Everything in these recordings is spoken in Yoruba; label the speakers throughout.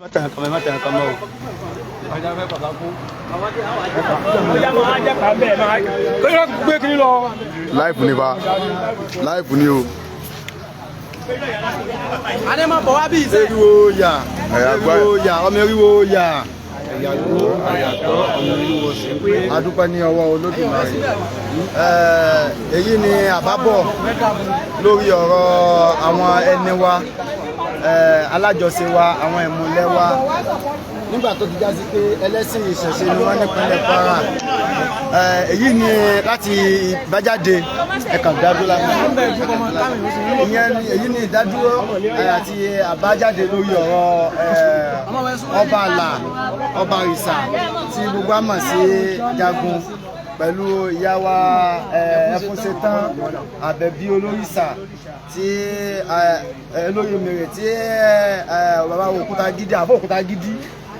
Speaker 1: Má tàn kàn mọ́, má tàn kàn mọ́ o.
Speaker 2: Live ni ba, live ni o.
Speaker 3: Eriwo yà.
Speaker 2: Ẹ̀yà gbá.
Speaker 3: Eriwo yà, ọmọ eriwo yà. Adúpẹ́ ní ọwọ́ Olódùmarè. Èyí ni àbábọ̀ lórí ọ̀rọ̀ àwọn ẹni wa, alájọṣe wa, àwọn ìmùlẹ̀ wa, nígbà tó ti já sí pé ẹlẹ́sìn ìṣẹ̀ṣe ni wọ́n nípínlẹ̀ Kwara. Èyí ni láti ìbájáde ẹ̀ka ìdádúró láti ìyẹn èyí ni ìdádúró àti àbájáde lórí ọ̀rọ̀ ọba àlà, ọba àrìsà tí gbogbo á mọ̀ sí Jagun, pẹ̀lú ìyá wa Ẹfúnṣetán Àbẹ̀bí Olórìṣà tí olórí mèrè tí bàbá Òkúta Gidi, àbọ̀ Òkúta Gidi,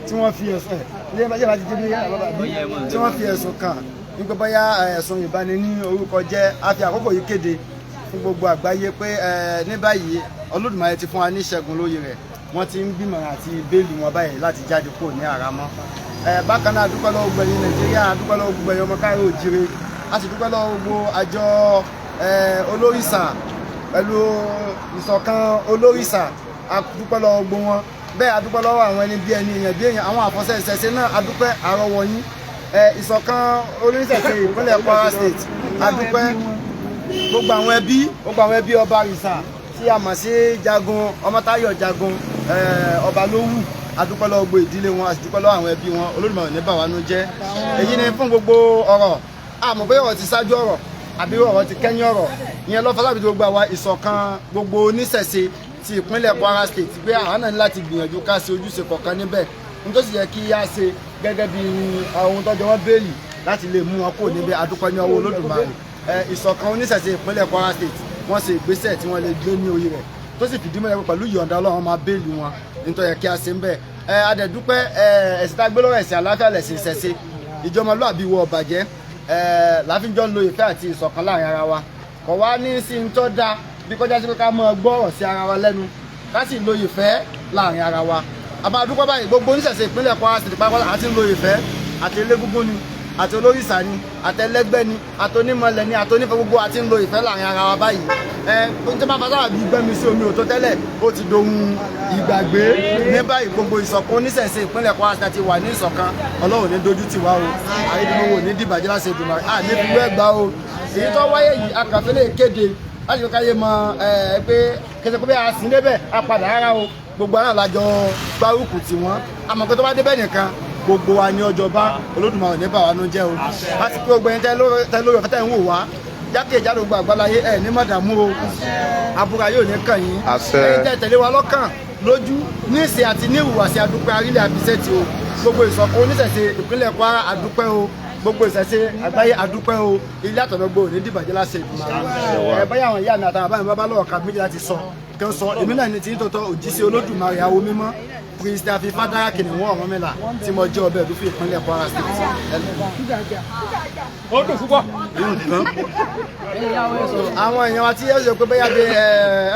Speaker 3: tí wọ́n fi ẹ̀sùn ẹ̀ ilé ẹ̀bá ti dé bí tí wọ́n fi ẹ̀sùn kàn nípa bóyá ẹ̀sùn ìbani ní orúkọ jẹ́. A fi àkókò yìí kéde fún gbogbo àgbáyé pé ní báyìí Olódùmarè ti fún wa ní ìṣẹ́gun lórí rẹ̀. Wọ́n ti ń gbìmọ̀ àti béèlì wọn báyìí láti jáde kúrò ní àhámọ́. Bákan náà, a dúpẹ́ lọ́wọ́ gbogbo ẹ̀yin Nàìjíríà, a dúpẹ́ lọ́wọ́ gbogbo ẹ̀yin ọmọ káàárọ̀ oòjíire, a sì dúpẹ́ lọ́wọ́ gbogbo àjọ olórìṣà pẹ̀lú ìṣọ̀kan olórìṣà. A dúpẹ́ lọ́wọ́ gbogbo wọn bẹ́ẹ̀. A dúpẹ́ lọ́wọ́ àwọn ẹni bí ẹni, èèyàn bí èèyàn, àwọn àfọ̀ṣẹ ìṣẹ̀ṣe náà. A dúpẹ́ àrọwọ̀ yín. Ìṣọ̀kan oníṣẹ̀ṣe ìpínlẹ̀ Kwara State, a dúpẹ́. Gbogbo àwọn ẹbí, gbogbo àwọn ẹbí ọba àrìsà tí a mọ̀ sí Jagun Ọmọ́táyọ̀ Jagun, ọba lówù, a dúpẹ́ lọ́wọ́ gbogbo ìdílé wọn, a sì dúpẹ́ lọ́wọ́ àwọn ẹbí wọn. Olódùmarè ní bà wá nú jẹ́. Èyí ni fún gbogbo ọ̀rọ̀ àmọ́ bóyá ọ̀rọ̀ ti ṣáájú ọ̀rọ̀ àbí ọ̀rọ̀ ti kẹ́yìn ọ̀rọ̀. Ìyẹn ló fọlábí gbogbo àwa ìṣọ̀kan gbogbo oníṣẹ̀ṣe ti ìpínlẹ̀ Kwara State pé àwọn náà ní láti gbìyànjú ká ṣe ojúṣe kọ̀ọ̀kan níbẹ̀, nítorí sì yẹ kí á ṣe gẹ́gẹ́ bí ohun tọ́jọ́ wọn béèlì láti lè mú wọn kúrò níbẹ̀. Adúpẹ́ ní ọwọ́ Olódùmarè. Ìṣọ̀kan oníṣẹ̀ṣe ìpínlẹ̀ Kwara State, wọ́n ṣe ìgbésẹ̀ tí wọ́n lè gbé ní orí rẹ̀, tó sì fìdí múlẹ̀ pé pẹ̀lú ìyọ̀ǹda Ọlọ́run, máa béèlì wọn nítorí kí a ṣe ń bẹ̀. Adẹ̀dúpẹ́. Ẹ̀sìn tá a gbé lọ́wọ́, ẹ̀sìn àlàáfíà lẹ̀sìn ìṣẹ̀ṣe, ìjọmọlúàbí wọ ọ̀bàjẹ́ láfíjọ́ ń lo ìfẹ́ àti ìṣọ̀kan láàrin ara wa. Kò wá ní sí ń tọ́ da bí kọjá sí pé ká máa gbọ́ ọ̀rọ̀ sí ara wa lẹ́nu, ká sì lo ìfẹ́ láàrin ara wa. Àmọ́ adúpẹ́ báyìí, gbogbo oníṣẹ̀ṣe ìpínlẹ̀ Kwara State pápá àti ń lo ìfẹ́, àti elégúngún ni, àti olórìṣà ni, àtẹlẹgbẹ́ ni, àtonímọ̀lẹ̀ ni, àtonífẹ́, gbogbo àti ń lo ìfẹ́ láàrin ara wa báyìí. Ẹ ohun tí wọ́n bá sábà bí gbẹ́mi sí omi òtó tẹ́lẹ̀, ó ti dohun ìgbàgbé ní báyìí. Gbogbo ìṣọ̀kan oníṣẹ̀ṣe ìpínlẹ̀ Kwara State ti wà ní ìṣọ̀kan. Ọlọ́run ní dojú tì wá o. Àrídìmọ̀wò ní dìbàjẹ́ láṣẹ Èdùmàrè à ní fi wẹ́ gbà o. Èyí tó wáyé yìí, akànfẹ́lẹ́ kéde láti fi káyé mọ ẹ pé kẹsẹ̀ pé a sìn débẹ̀ a padà rárá o. Gbogbo àná lájọ gbárùkù tì wọ́n. Àmọ́ pé tó bá débẹ̀ nìkan, gbogbo wa ní ọjọ́ bá. Olódùmarè ní bà wá nú jẹ́ o. Láti pé gbogbo ẹni tẹ́ lórí ọ̀fẹ́ tẹ́ ń wò wá jákèjádò gbogbo àgbáláyé, ẹ̀ ní mọ̀dàmú o, àbúrò yóò ní kàn yín.
Speaker 2: Àṣẹ.
Speaker 3: Ẹ̀yin tẹ́ tẹ̀lé wa lọ́kàn, lójú, ní ìṣe àti ní ìhùwàsí, adúpẹ́ arílẹ̀ àbíṣẹ́ ti o. Gbogbo ìṣọ̀kan oníṣẹ̀ṣe ìpínlẹ̀ Kwara, adúpẹ́ o. Gbogbo ìṣẹ̀ṣe àgbáyé, adúpẹ́ o. Ilé àtọ̀nàgbò ní dìbàjẹ́ láṣẹ Èdùmàrè. Ẹ báyà àwọn ìyá mi àtàwọn bàbá mi bá lọ́wọ́ ká méjì láti sọ kí wọ́n sọ. Èmi náà ní tí ń tọ́tọ́ òjíṣẹ́ Olódùmarè, awo mímọ́, Priest àfi Fádárà Kìnìún Ọ̀rúnmìlà, tí mo jẹ́ ọbẹ̀ ìdúfẹ́ ìpínlẹ̀ Kwara State.
Speaker 1: Ó dùn púpọ̀.
Speaker 3: Àwọn èèyàn wa tí ẹ ṣe pé bóyá bí ẹ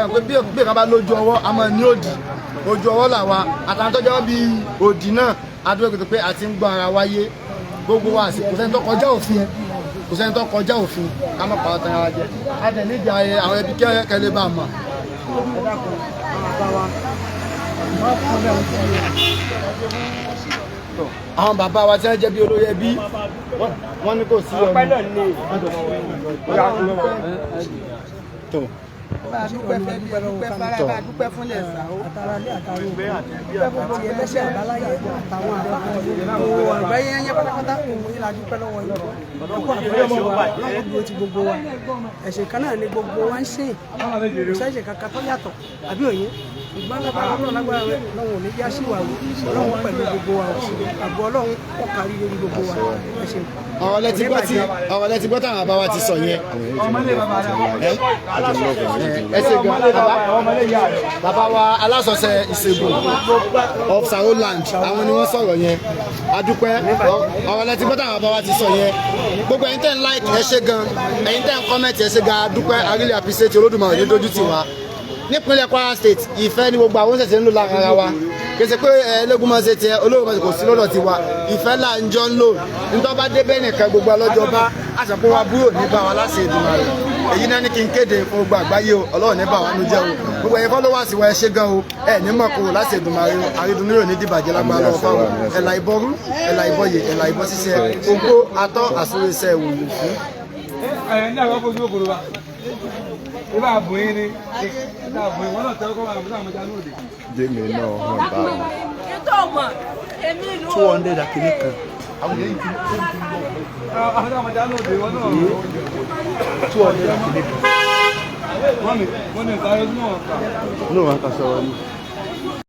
Speaker 3: ẹ pé bí bí kan bá lójú ọwọ́, a máa ní òdì ojú ọwọ́ làwa àtàwọn tó jẹ́ wọ́n bí òdì náà. Adúlọ̀ pé a ti ń gbọ́ ara wáyé gbogbo wa àsìkò. Kò sẹ́ni tó kọjá òfin, kò sẹ́ni tó kọjá òfin. Ká má pa ọ̀tàn ara jẹ. A dẹ̀ nídìí àwọn ẹbí kẹ́lẹ́ bá a mọ̀. Ẹ dákun, àwọn bàbá wa, àwọn bàbá wa tí wọ́n jẹ́ bí olóyè ẹbí, wọ́n ní kò sí ọmọ
Speaker 1: Ọpẹ́ náà ni.
Speaker 3: Tó.
Speaker 4: Bá a dúpẹ́ fẹ́ bí, dúpẹ́ fara, bá a dúpẹ́ fúnlẹ̀ sá o.
Speaker 5: Àtàràlé, àtàrà òkú, dúpẹ́ fún ti ẹlẹ́sẹ̀ àbáláyé àtàwọn àbá gbogbo àgbáyé yẹn pátápátá. Òun yìí la dúpẹ́ lọ́wọ́ yìí. Ẹkú àbúrò ti wa, Ọlọ́run dúró ti gbogbo wa. Ẹ̀sìn kan náà ni gbogbo wa ń sìn, kò sẹ́sìn kankan tó yàtọ̀ àbí òye. Ṣùgbọ́n lágbára Ọlọ́run, lágbára rẹ, Ọlọ́run ò ní já sí wa o. Ọlọ́run pẹ̀lú gbogbo wa o. Àbọ̀ Ọlọ́run ó kárí lórí gbogbo wa. Ẹ ṣeun.
Speaker 3: Ọ̀rọ̀ lẹ ti gbọ́ táwọn bàbá wa ti sọ yẹn. Ẹ ṣe gan bàbá. Bàbá wa alásọ̀sẹ̀ ìṣègùn of Saroland, àwọn ni wọ́n sọ̀rọ̀ yẹn. Adúpẹ́. Ọ̀rọ̀ lẹ ti gbọ́ táwọn bàbá wa ti sọ yẹn. Gbogbo ẹ̀yin tẹ́ ń like, ẹ ṣe gan. Ẹ̀yin tẹ́ ń comment, ẹ ṣe gan. Adúpẹ́, I really appreciate. Olódùmarè ní dójú tì wá. Nípínlẹ̀ Kwara State, ìfẹ́ ni gbogbo àwọn ṣẹ̀ṣẹ̀ ń lò lára ara wa. Kì í ṣe pé ẹlẹ́gùn máa ṣe tiẹ̀, olóògùn máa ṣe, kò sí lọ́dọ̀ tiwa. Ìfẹ́ là ń jọ ń lò. Nítorí bá débẹ̀ nìkan, gbogbo alọ́jọ́ bá àṣàpọ̀ wa búrò ní bá wa láṣẹ Èdùmàrè. Èyí náà ní kí n kéde fún gbogbo àgbáyé o. Ọlọ́run ní bá wa nu jẹ́ o. Gbogbo ẹ̀yin followers wa, ẹ ṣé gan o. Ẹ ní mọ̀ kúrò láṣẹ Èdùmàrè o. Àrídùnnú yóò ní dìbàjẹ́ lágbára lọ́wọ́ fáwọn ẹ̀là ìbọrú, ẹ̀là ìbọyè, ẹ̀là ìbọ ṣiṣẹ́ ogbó atọ́ àsúrésẹ̀ wòlò fún.
Speaker 1: Ẹ̀ ní àwọn ojú òkòrò wa ibà àbòyìn ni ibà àbòyìn wọn náà tẹ́wọ́ kọ́ máa bọ́ àwọn ọmọdé lóde.
Speaker 2: Jẹ́mi náà hàn báyìí.
Speaker 3: 200 akíní kan.
Speaker 1: Àwọn ọmọdé lóde wọn náà.
Speaker 3: 200 akíní kan.
Speaker 1: Wọ́n ní wọ́n ní ìsáré náà kà.
Speaker 3: Ní òun kà sọ̀rọ̀ ni.